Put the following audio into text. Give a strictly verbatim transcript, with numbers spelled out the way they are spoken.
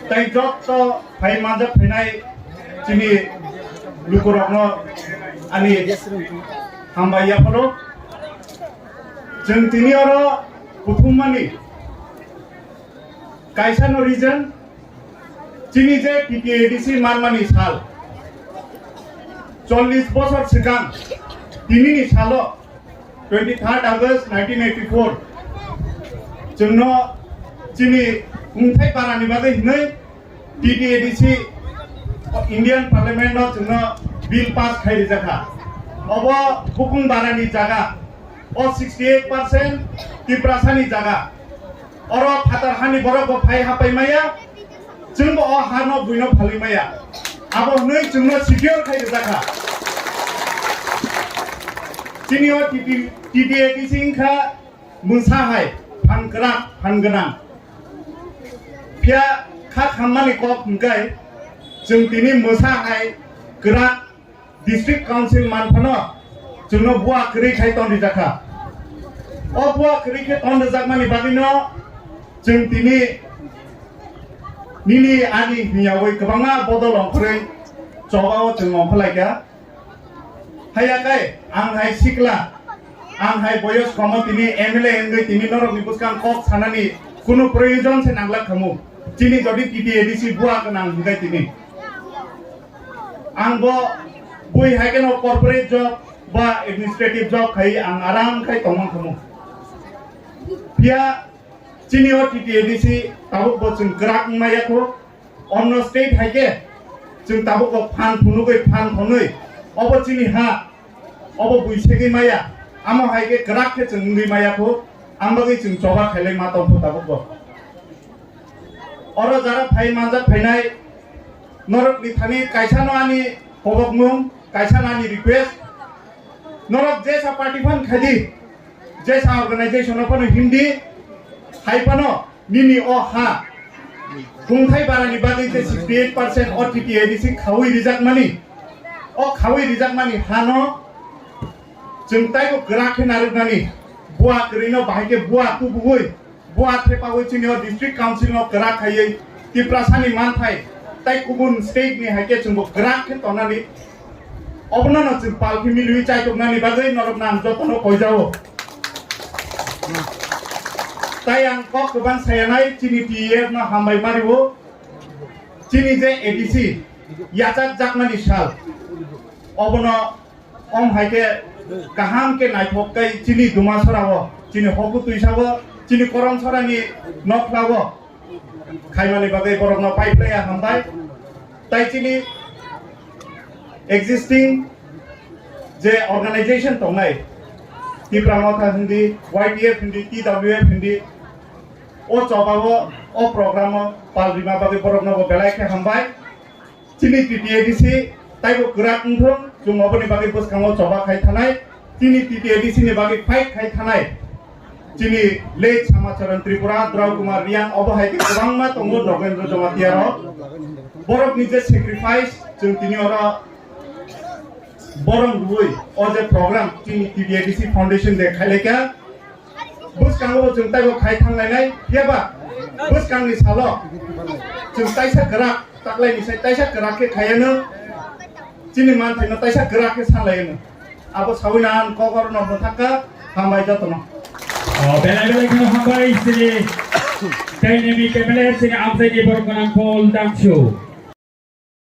Tai jotto phai manjak phainai chini lukurokno ani hambai yapharo. Chwng tini oro kuthumani kaisano reason, chini je T T A D C manmani sal, chollish bosor swkang tinini salo, twenty third August nineteen eighty four, chwngno chini kungthai barani bagwi hinwi T T A D C Indian Parliament no chwngno bill pass khai rijak kha. Obo bukung barani jaga, o sixty eight percent Tiprasani jaga. Oro phatar hani borok bo phai hapai maya, chwngbo o hano buino phalwi maya. Abo hwnwi chwngno secure khai rijak kha. Chini o T T, T T A D C wngkha mwsa hai phan kwrak, phan gwnang. Phiya kha khammani kok hwnkhe chwng tini mwsa hai kwrak District Council man phano chwngno bua kwrwi khai ton rijak kha. O bua kwrwi khe ton rijakmani bagwino chwng tini nini ani hwnyawi kwbangma bodol ongkhorwi chobao chwng ongkhorlaikha. Haiya kai, ang hai sikla, ang hai boyos komo tini M L A wngwi tini norokni bwskang kok sanani kunu proyojon se nanglak khamu. Chini jodi T T A D C bua gwnang hwnkhe tini. Ang bo bui hai kheno corporate job ba administrative job khai ang aram khai tongmang khamu. Phiya chini o T T A D C tabuk bo chwng kwrak wngma yakho. Onno state hai khe chwng tabuk bo phan phunugwi phan phunwi obo chini ha, obo bui segwi maya, amo hai khe kwrak khe chwng wngwi maya kho, ang bagwi chwng choba khailai ma tong kho tabuk bo. Oro jara phai manjak phainai norokni thani kaisano ani kobokmung, kaisano ani request, norok jesa party phan khaidi, jesa organization no phano hindi, hai phano nini o ha kungthai barani bagwi je sixty eight percent o T T A D C khaui rijakmani, o khaui rijakmani hano chwng taibo kwrak khe narwknani, bua kwrwino bahai khe bua tubuwi, bua thepawi chini o District Council no kwrak khaiwi Tiprasani manthai tai kubun state ni hai khe chwngbo kwrak khe tongnani. Obono no chwng palki milwi chaitoknani bagwi norokno ang jotono koijao. Tai ang kok kwbang sayanai chini T E F no hambai mario. Chini je A D C yachak jakmani sal, obono om hai khe kaham khe naithok tei chini Dumasora o, chini Hoku Tuisa o, chini Koromsora ni nokla o khaimani bagwi borokno pai phlaiya hambai. Tai chini existing je organization tongnai, Tipra Motha hindi, Y T F hindi, T W F hindi, o choba o, o program o pal rima bagwi borokno bo belai khe hambai. Chini T T A D C taibo kwrak wngthung, chwng oboni bagwi bwskango choba khai thanai. Chini T T A D C ni bagwi fight khai thanai. Chini late Samacharan Tripura, Drau Kumar Riang, obo hai khe kwbangma tongo, Nogendra Jamatia rok. Borok ni je sacrifice, chwng tini oro borom rwui o je program chini T T A D C Foundation de khai laikha. Bwskango bo chwng taibo khai thanglainai, phiyaba bwskangni salo chwng taisa kwrak taklaini sai taisa kwrak khe khaiano, chini manthaino taisa kwrak khe sanlaiano. Abo sawi na ang kokor no mwthakha, hambai jotono. Oh, belai belai kheno hambai chini dynamic M L A chini amchaini borok gwnang Paul Dangsu.